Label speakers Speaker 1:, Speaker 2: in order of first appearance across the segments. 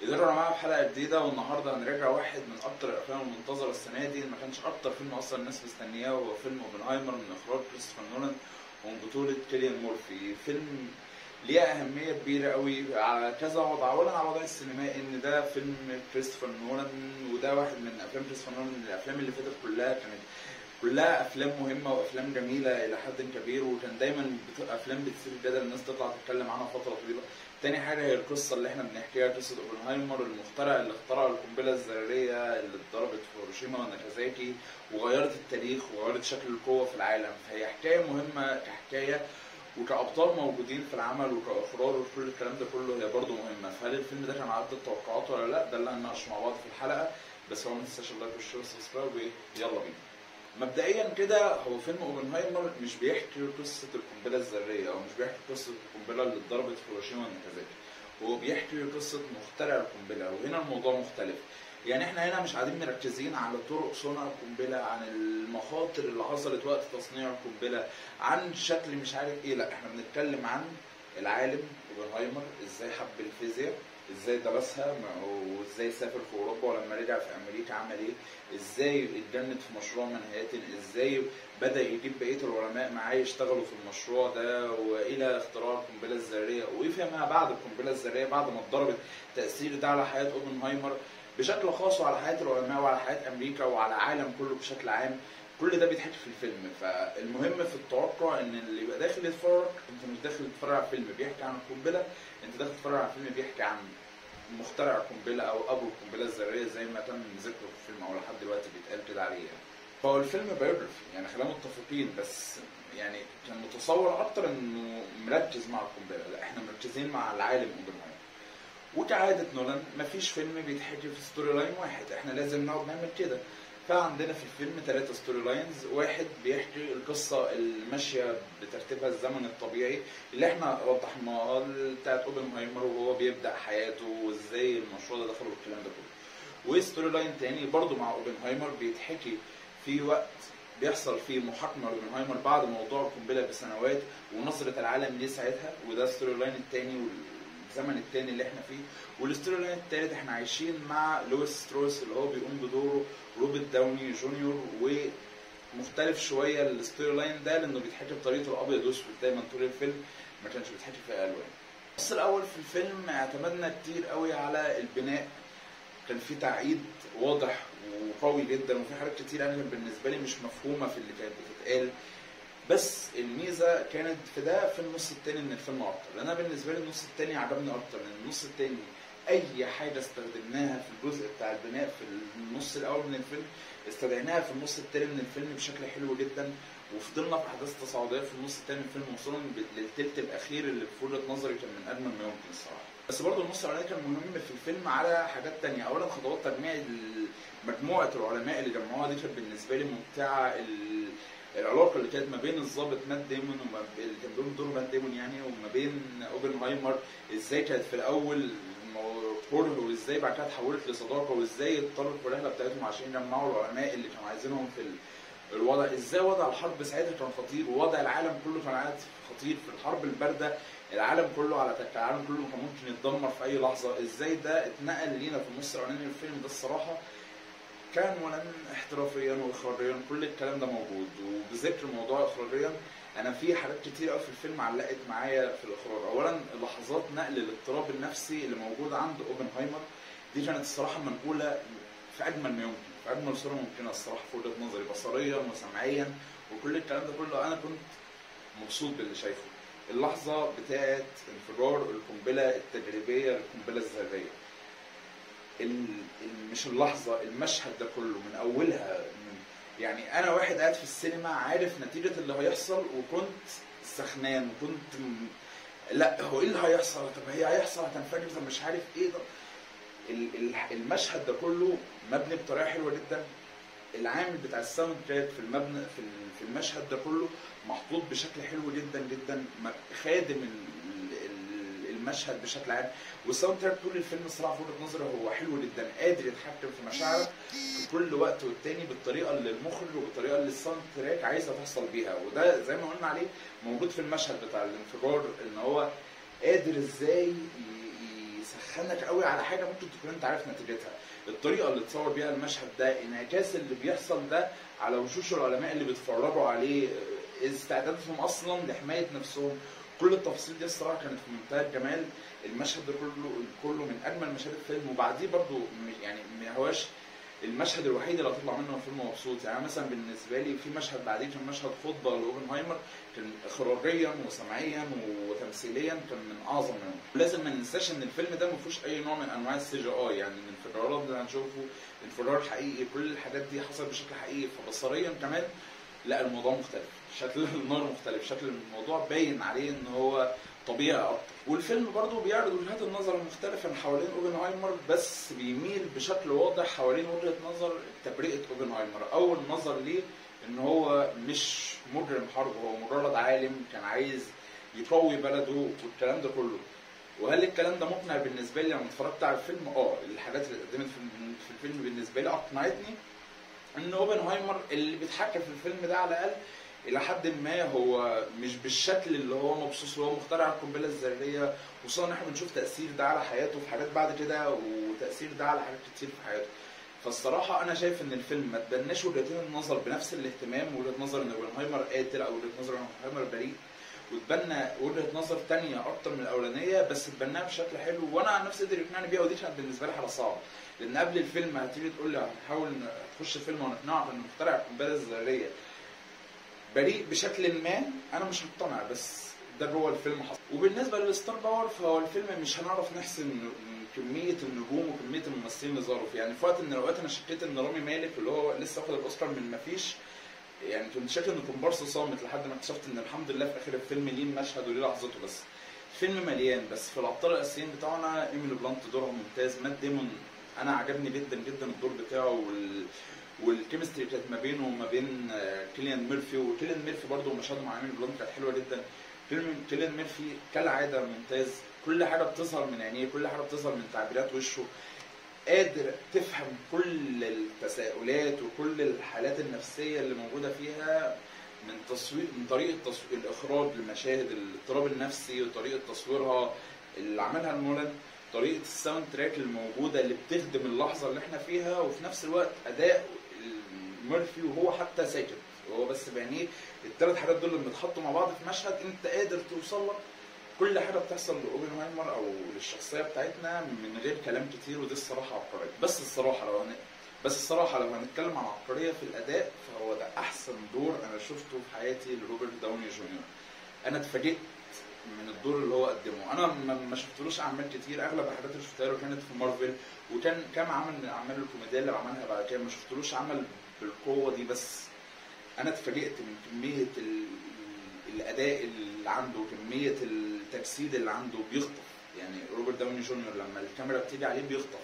Speaker 1: يدرنا معانا في حلقة جديدة. والنهارده هنراجع واحد من اكتر الافلام المنتظره السنة دي، ما كانش اكتر فيلم اصلا الناس مستنياه، وهو فيلم اوبنهايمر من اخراج كريستوفر نولان ومن بطوله كيليان مورفي. فيلم ليه اهمية كبيرة قوي على كذا وضع. اولا على الوضع السينمائي، ان ده فيلم كريستوفر نولان، وده واحد من افلام كريستوفر نولان. الافلام اللي فاتت كلها كانت كلها افلام مهمة وافلام جميلة الى حد كبير، وكان دايما افلام بتثير الجدل، الناس تطلع تتكلم عنها فترة طويلة. تاني حاجة هي القصة اللي احنا بنحكيها، قصة اوبنهايمر المخترع اللي اخترع القنبلة الذرية اللي اتضربت في هيروشيما وناكازاكي وغيرت التاريخ وغيرت شكل القوة في العالم. فهي حكاية مهمة كحكايه وكأبطال موجودين في العمل وكإخراج وكل الكلام ده كله، هي برضه مهمة. فهل الفيلم ده كان على قد التوقعات ولا لا؟ ده اللي هنناقشه مع بعض في الحلقة. بس هو ما تنساش ال like وال share وال subscribe، يلا بينا. مبدئيا كده هو فيلم اوبنهايمر مش بيحكي قصة القنبلة الذرية، او مش بيحكي قصة القنبلة اللي اتضربت في هيروشيما وناكازاكي، هو بيحكي قصة مخترع القنبلة. وهنا الموضوع مختلف، يعني احنا هنا مش قاعدين مركزين على طرق صنع القنبلة، عن المخاطر اللي حصلت وقت تصنيع القنبلة، عن شكل مش عارف ايه، لا احنا بنتكلم عن العالم اوبنهايمر، ازاي حب الفيزياء، ازاي درسها، وازاي سافر في اوروبا، ولما رجع في امريكا عمل ايه، ازاي اتجند في مشروع منهاتن، ازاي بدا يجيب بقية العلماء معاه يشتغلوا في المشروع ده، والى اختراع القنبلة الذرية، وايه فيما بعد القنبلة الذرية بعد ما اتضربت، تاثير ده على حياة اوبنهايمر بشكل خاص وعلى حياة العلماء وعلى حياة امريكا وعلى العالم كله بشكل عام. كل ده بيتحكي في الفيلم. فالمهم في التوقع ان اللي يبقى داخل يتفرج، انت مش داخل تتفرج على فيلم بيحكي عن القنبلة، انت داخل تتفرج على فيلم بيحكي عن مخترع القنبلة او ابو القنبلة الذرية زي ما تم ذكره في الفيلم او لحد دلوقتي بيتقال كده عليه يعني. فهو الفيلم biography يعني، خلينا متفقين، بس يعني كان متصور اكتر انه مركز مع القنبلة، لا احنا مركزين مع العالم اوبنهايمر. وكعادة نولان مفيش فيلم بيتحكي في story line واحد، احنا لازم نقعد نعمل كده. فعندنا في الفيلم 3 story lines، واحد بيحكي القصة الماشية بترتيبها الزمن الطبيعي اللي احنا وضحناها بتاعت اوبنهايمر وهو بيبدأ حياته وازاي المشروع ده دخله والكلام ده كله. و story line تاني برضو مع اوبنهايمر بيتحكي في وقت بيحصل فيه محاكمة لاوبنهايمر بعد موضوع القنبلة بسنوات ونظرة العالم ليه ساعتها، وده story line التاني الزمن التاني اللي احنا فيه. وال story line التالت احنا عايشين مع لويس ستروس اللي هو بيقوم بدوره روبرت داوني جونيور، ومختلف شوية ال story line ده لانه بيتحكي بطريقة الابيض واسود دايما طول الفيلم، ما كانش بيتحكي في الوان. النص الاول في الفيلم اعتمدنا كتير قوي على البناء، كان في تعقيد واضح وقوي جدا، وفي حاجات كتير انا بالنسبة لي مش مفهومه في اللي كانت بتتقال، بس الميزة كانت في ده في النص التاني من الفيلم اكتر. لان انا بالنسبة لي النص التاني عجبني اكتر، لان النص التاني اي حاجة استخدمناها في الجزء بتاع البناء في النص الاول من الفيلم استدعيناها في النص التاني من الفيلم بشكل حلو جدا، وفضلنا في احداث تصاعدية في النص التاني من الفيلم، وصولا للتلت الاخير اللي في وجهه نظري كان من اجمل ما يمكن الصراحة. بس برضه النص الاولاني كان مهم في الفيلم على حاجات تانية. اولا خطوات تجميع مجموعة العلماء اللي جمعوها دي كانت بالنسبة لي ممتعة. العلاقة اللي كانت ما بين الضابط مات ديمون اللي كان بيقوم بدور مات ديمون يعني، وما بين اوبنهايمر، ازاي كانت في الاول كره وازاي بعد كده اتحولت لصداقه، وازاي اضطروا في الرحلة بتاعتهم عشان يجمعوا العلماء اللي كانوا عايزينهم في الوضع، ازاي وضع الحرب ساعتها كان خطير، ووضع العالم كله كان خطير في الحرب البارده، العالم كله على تك، العالم كله كان ممكن يتدمر في اي لحظة، ازاي ده اتنقل لينا في النص الاولاني من الفيلم ده. الصراحة كان ولن احترافيا واخراجيا كل الكلام ده موجود. وبذكر موضوع اخراجيا، انا في حاجات كتير قوي في الفيلم علقت معايا في الاخراج. اولا لحظات نقل الاضطراب النفسي اللي موجود عند اوبنهايمر دي كانت الصراحة منقوله في اجمل ما يمكن، في اجمل صوره ممكنة الصراحة في وجهه نظري، بصريا وسمعيا وكل الكلام ده كله. انا كنت مبسوط باللي شايفه. اللحظة بتاعت انفجار القنبلة التجريبية للقنبله الذرية، مش اللحظة، المشهد ده كله من اولها، يعني انا واحد قاعد في السينما عارف نتيجة اللي هيحصل، وكنت سخنان وكنت لا هو ايه اللي هيحصل، طب هي هيحصل هتنفجر، طب مش عارف ايه ده. المشهد ده كله مبني بطريقة حلوة جدا. العامل بتاع ال soundtrack في المبنى في المشهد ده كله محطوط بشكل حلو جدا جدا، خادم المشهد بشكل عام. وال soundtrack طول الفيلم الصراحة في وجهه نظري هو حلو جدا، قادر يتحكم في مشاعرك في كل وقت والتاني بالطريقة اللي المخرج وبالطريقه اللي ال soundtrack عايزه تحصل بيها. وده زي ما قلنا عليه موجود في المشهد بتاع الانفجار، ان هو قادر ازاي بتسخنك قوي على حاجة ممكن تكون انت عارف نتيجتها. الطريقة اللي اتصور بيها المشهد ده، انعكاس اللي بيحصل ده على وشوش العلماء اللي بيتفرجوا عليه، استعدادهم اصلا لحماية نفسهم، كل التفاصيل دي الصراحة كانت في منتهى الجمال. المشهد ده كله من اجمل مشاهد الفيلم. وبعديه برضو يعني ما هواش المشهد الوحيد اللي هتطلع منه الفيلم مبسوط. يعني مثلا بالنسبة لي في مشهد بعديه كان مشهد خطبه لاوبنهايمر، كان اخراجيا وسمعيا وتمثيليا كان من اعظم منهم. لازم ما ننساش ان الفيلم ده ما فيهوش اي نوع من انواع ال CGI، يعني الانفجارات اللي هنشوفه انفجار حقيقي، كل الحاجات دي حصلت بشكل حقيقي. فبصريا كمان لا، الموضوع مختلف، شكل النار مختلف، شكل الموضوع باين عليه ان هو طبيعي اكتر. والفيلم برضو بيعرض وجهات النظر المختلفة حوالين اوبنهايمر، بس بيميل بشكل واضح حوالين وجهه نظر تبرئه اوبنهايمر. اول نظر ليه ان هو مش مجرم حرب، هو مجرد عالم كان عايز يقوي بلده والكلام ده كله. وهل الكلام ده مقنع بالنسبة لي لما اتفرجت على الفيلم؟ الحاجات اللي اتقدمت في الفيلم بالنسبة لي اقنعتني ان اوبنهايمر اللي بيتحكم في الفيلم ده على الاقل الى حد ما هو مش بالشكل اللي هو مبسوط اللي هو مخترع القنبلة الذرية، خصوصا ان احنا بنشوف تاثير ده على حياته في حاجات بعد كده، وتاثير ده على حاجات كتير في حياته. فالصراحه انا شايف ان الفيلم ما تبناش وجهتين النظر بنفس الاهتمام، وجهه نظر ان اوبنهايمر قاتل او وجهه نظر ان اوبنهايمر بريء، وتبنى وجهه نظر ثانية اكتر من الاولانية، بس تبناها بشكل حلو وانا عن نفسي قدر يقنعني بيها. ودي كانت بالنسبة لي حاجة صعبة، لان قبل الفيلم هتيجي تقول لي هنحاول تخش الفيلم ونقنعك ان مخترع القنبلة الذرية بريء بشكل ما، انا مش مقتنع، بس ده جوه الفيلم حصل. وبالنسبة لل star power، فهو الفيلم مش هنعرف نحسن كمية النجوم وكمية الممثلين اللي ظهروا فيه. يعني في وقت من الاوقات انا شكيت ان رامي مالك اللي هو لسه واخد الاوسكار من مفيش، يعني كنت شاكك انه كومبارس صامت، لحد ما اكتشفت ان الحمد لله في اخر الفيلم ليه مشهد وليه لحظته. بس الفيلم مليان. بس في الابطال الاساسيين بتوعنا ايميلي بلانت دورها ممتاز، مات ديمون انا عجبني جدا جدا الدور بتاعه، وال chemistry كانت ما بينه وما بين كيليان ميرفي. وكيليان ميرفي برضه مشاهده مع ايميلي بلانت كانت حلوة جدا. كيليان ميرفي كالعادة ممتاز، كل حاجة بتظهر من عينيه، كل حاجة بتظهر من تعبيرات وشه، قادر تفهم كل التساؤلات وكل الحالات النفسية اللي موجودة فيها من تصوير، من طريقه تصوير الاخراج لمشاهد الاضطراب النفسي وطريقه تصويرها اللي عملها نولان، طريقه ال soundtrack الموجودة اللي بتخدم اللحظة اللي احنا فيها، وفي نفس الوقت اداء ميرفي وهو حتى ساكت وهو بس بعينيه. الثلاث حاجات دول لما اتحطوا مع بعض في مشهد انت قادر توصل لك كل حاجة بتحصل لاوبنهايمر او للشخصية بتاعتنا من غير كلام كتير، ودي الصراحة عبقرية. بس الصراحة لو هنتكلم عن عبقرية في الاداء، فهو ده احسن دور انا شفته في حياتي لروبرت داوني جونيور. انا اتفاجئت من الدور اللي هو قدمه. انا ما شفتلوش اعمال كتير، اغلب الحاجات اللي شفتها له كانت في مارفل، وكان كام عمل من الاعمال الكوميدية اللي عملها بعد كده، ما شفتلوش عمل بالقوة دي. بس انا اتفاجئت من كمية الاداء اللي عنده، كمية التجسيد اللي عنده، بيخطف. يعني روبرت داوني جونيور لما الكاميرا بتيجي عليه بيخطف.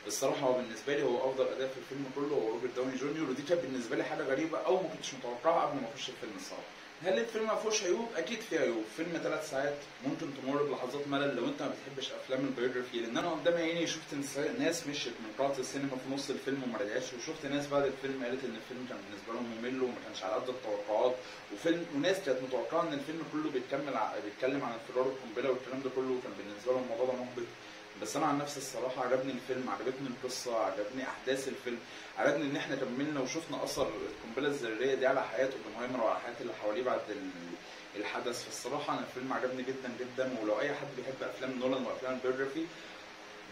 Speaker 1: الصراحة هو بالنسبة لي هو افضل اداء في الفيلم كله هو روبرت داوني جونيور، ودي كانت بالنسبة لي حاجة غريبة او ما كنتش متوقعها قبل ما اخش الفيلم الصراحة. هل الفيلم ما فيهوش عيوب؟ اكيد فيه عيوب. فيلم 3 ساعات ممكن تمر بلحظات ملل لو انت ما بتحبش افلام ال biography، لان انا قدام عيني شفت ناس مشيت من قاعة السينما في نص الفيلم وما رجعتش، وشفت ناس بعد الفيلم قالت ان الفيلم كان بالنسبة لهم ممل وما كانش على قد التوقعات، وناس كانت متوقعه ان الفيلم كله بيتكلم عن انفجار القنبلة والكلام ده كله، وكان بالنسبة لهم الموضوع ده محبط. بس انا عن نفسي الصراحة عجبني الفيلم، عجبتني القصة، عجبني احداث الفيلم، عجبني ان احنا كملنا وشفنا اثر القنبلة الذرية دي على حياة اوبنهايمر وعلى حياة اللي حواليه بعد الحدث. فالصراحه انا الفيلم عجبني جدا جدا، ولو اي حد بيحب افلام نولان وافلام ال biography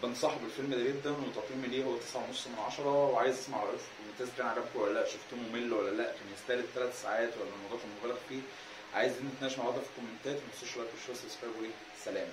Speaker 1: بنصحه بالفيلم ده جدا، وتقييمي ليه هو 9.5 من 10. وعايز اسمع رايكم في الكومنتات، كان عجبكم ولا لا؟ شفتوه ممل ولا لا؟ كان يستاهل 3 ساعات ولا الموضوع كان مبالغ فيه؟ عايزين نتناقش مع بعض في الكومنتات. ما تنسوش like و share و subscribe، وسلام.